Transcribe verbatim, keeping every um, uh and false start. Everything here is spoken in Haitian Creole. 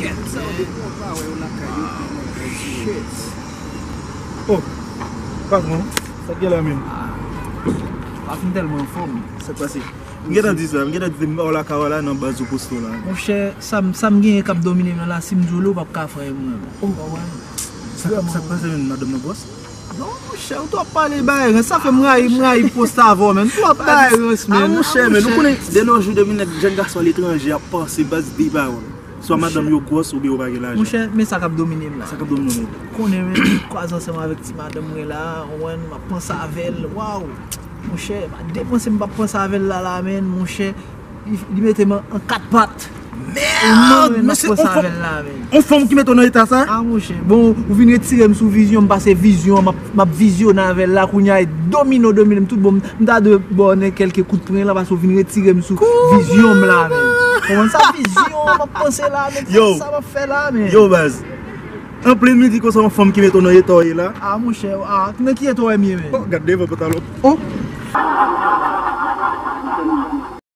Sa yo de konpa wè yo lakay yo. Shit. Oh, patwon, sa k gen la menm? Pa fin tèlman anfòm. Sa k pase? M gentan di sa, m gentan di m ba w lakay w la nan baz ou poste w la. Monchè, sa m sa m genyen k ap domine m nan la, si m di w li, w p ap ka fè mwen. Ou konprann? Sa k sa k pase menm, madanm nan gwòs? Non, monchè, ou twò pale bay rans. Sa fè m rayi, m rayi poste avè w, menn. Twò bay rans, Ah, menn. monchè, men nou konnen de nos jours, depi nèg jèn gason aletranje ap panse baz de pawòl. Swa madanm yo gwòs oubyen yo pa gen lajan. Monchè, men sa k ap domine m la. Sa k ap domine w menm? Konnen, men, m kwaze ansanm avèk ti madanm mwen la, ou konprann, m ap panse avè l, waw. Monchè, pa depanse m p ap panse avè l la, la, menn, monchè. Li, li mete m an, an kat pat. Mèd! Men Men se on avè fanm, l la, menn. On fanm ki mete w nan eta sa? Ah, monchè. Bon, ou vin retire m sou vizyon, m pase vizyon, m ap, m ap vizyone avè l la, kounye a, e domine w domine m tout bon. M ta dwe ba w nan kèlke kout pwen la, paske ou vin retire m sou vizyon m la, menn. Kòman sa vizyon, m ap panse la, menn. Yo. Sa m ap fè la, menn. Yo, baz. An plen midi konsa, on fanm ki mete w nan eta w ye la. Ah, monchè, ah, nan ki eta w ye, menn? Oh, gad devan pantalon. Oh!